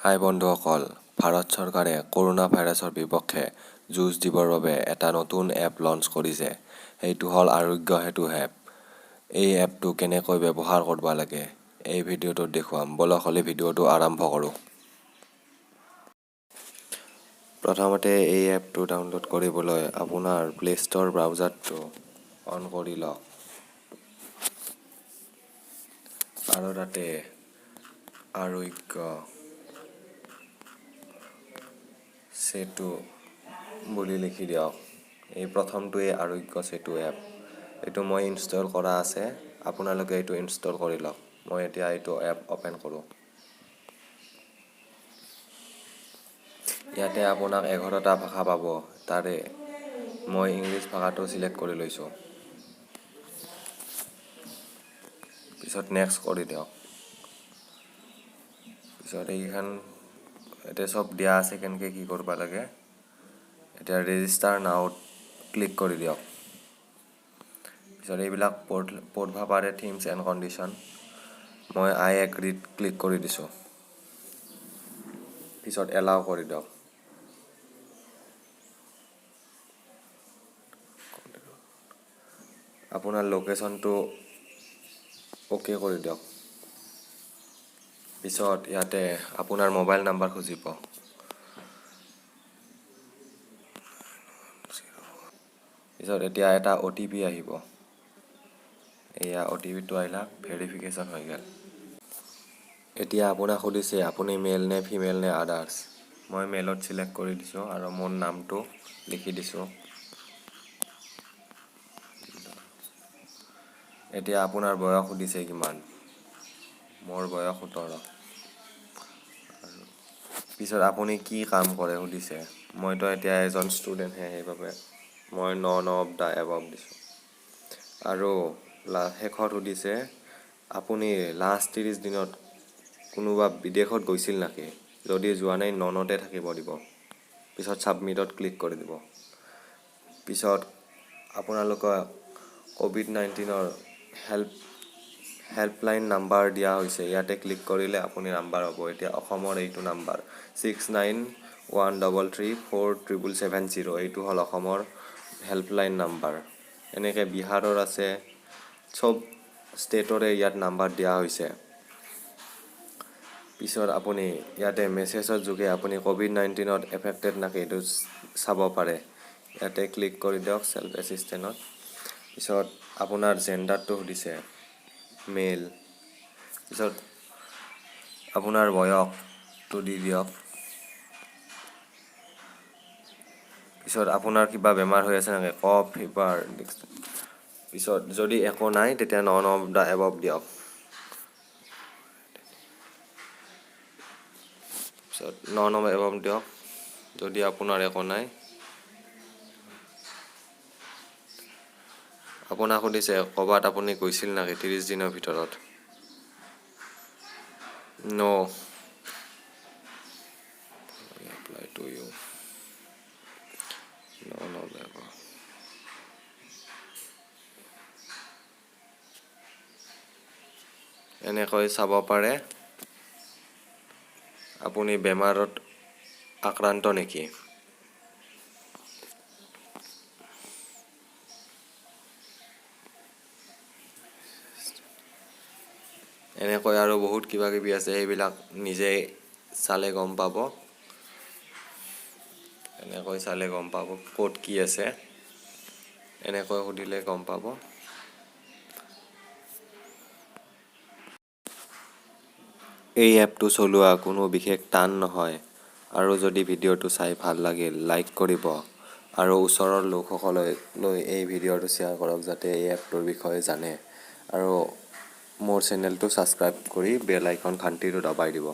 হাই বন্ধুসকল, ভাৰত চৰকাৰে কৰোণা ভাইৰাছৰ বিপক্ষে যুঁজ দিবৰ বাবে এটা নতুন এপ লঞ্চ কৰিছে। সেইটো হ'ল আৰোগ্য সেতু এপ। এই এপটো কেনেকৈ ব্যৱহাৰ কৰিব লাগে এই ভিডিঅ'টোত দেখুৱাম। ব'লক হ'লে ভিডিঅ'টো আৰম্ভ কৰোঁ। প্ৰথমতে এই এপটো ডাউনলোড কৰিবলৈ আপোনাৰ প্লে' ষ্ট'ৰ ব্ৰাউজাৰটো অন কৰি লওক আৰু তাতে আৰোগ্য সেতু বুলি লিখি দিয়ক। এই প্ৰথমটোৱে আৰোগ্য সেতু এপ। এইটো মই ইনষ্টল কৰা আছে, আপোনালোকে এইটো ইনষ্টল কৰি লওক। মই এতিয়া এইটো এপ অ'পেন কৰোঁ। ইয়াতে আপোনাক 11টা ভাষা পাব, তাৰে মই ইংলিছ ভাষাটো চিলেক্ট কৰি লৈছোঁ। পিছত নেক্সট কৰি দিয়ক। পিছত এইখন এতিয়া চব দিয়া আছে কেনেকৈ কি কৰিব লাগে। এতিয়া ৰেজিষ্টাৰ নাওত ক্লিক কৰি দিয়ক। পিছত এইবিলাক পঢ়বা পাৰে, থিমছ এণ্ড কণ্ডিশ্যন। মই আই এগ্ৰীত ক্লিক কৰি দিছোঁ। পিছত এলাউ কৰি দিয়ক। আপোনাৰ লোকেশ্যনটো অ'কে কৰি দিয়ক। পিছত ইয়াতে আপোনাৰ মোবাইল নাম্বাৰ খুজিব। পিছত এতিয়া এটা অ'টিপি আহিব। এয়া অ'টিপিটো আহিলা, ভেৰিফিকেশ্যন হৈ গ'ল। এতিয়া আপোনাক সুধিছে আপুনি মেল নে ফিমেল নে আদাৰ্ছ। মই মেলত চিলেক্ট কৰি দিছোঁ আৰু মোৰ নামটো লিখি দিছোঁ। এতিয়া আপোনাৰ বয়স সুধিছে কিমান। মোৰ বয়স 17। পিছত আপুনি কি কাম কৰে সুধিছে। মইতো এতিয়া এজন ষ্টুডেণ্টহে, সেইবাবে মই নন অফ the above দিছোঁ। আৰু শেষত সুধিছে আপুনি লাষ্ট 30 দিনত কোনোবা বিদেশত গৈছিল নেকি। যদি যোৱা নাই ননতে থাকিব দিব। পিছত ছাবমিটত ক্লিক কৰি দিব। পিছত আপোনালোকৰ ক'ভিড-19ৰ হেল্পলাইন নাম্বাৰ দিয়া হৈছে। ইয়াতে ক্লিক কৰিলে আপুনি নাম্বাৰ পাব। এতিয়া অসমৰ এইটো নাম্বাৰ 6913347770, এইটো হ'ল অসমৰ হেল্পলাইন নাম্বাৰ। এনেকৈ বিহাৰৰ আছে, চব ষ্টেটৰে ইয়াত নাম্বাৰ দিয়া হৈছে। পিছত আপুনি ইয়াতে মেছেজৰ যোগে আপুনি ক'ভিড-19ত এফেক্টেড নেকি এইটো চাব পাৰে। ইয়াতে ক্লিক কৰি দিয়ক চেল্ফ এছিষ্টেণ্টত। পিছত আপোনাৰ জেণ্ডাৰটো সুধিছে, মেল। পিছত আপোনাৰ বয়সটো দি দিয়ক। পিছত আপোনাৰ কিবা বেমাৰ হৈ আছে নেকি, কফ, ফিভাৰ। পিছত যদি একো নাই তেতিয়া নন অফ the above দিয়ক। পিছত নন অফ এবভ দিয়ক যদি আপোনাৰ একো নাই। আপোনাক সুধিছে ক'ৰবাত আপুনি গৈছিল নেকি 30 দিনৰ ভিতৰত। No. Apply to you. None of above. এনেকৈ চাব পাৰে আপুনি বেমাৰত আক্ৰান্ত নেকি। এনেকৈ আৰু বহুত কিবা কিবি আছে, সেইবিলাক নিজে চালে গম পাব। এনেকৈ চালে গম পাব ক'ত কি আছে, এনেকৈ সুধিলে গম পাব। এই এপটো চলোৱা কোনো বিশেষ টান নহয়। আৰু যদি ভিডিঅ'টো চাই ভাল লাগিল লাইক কৰিব আৰু ওচৰৰ লোকসকললৈ এই ভিডিঅ'টো শ্বেয়াৰ কৰক যাতে এই এপটোৰ বিষয়ে জানে। আৰু মোৰ চেনেলটো ছাবস্ক্ৰাইব কৰি বেল আইকন ঘণ্টিটো দবাই দিব।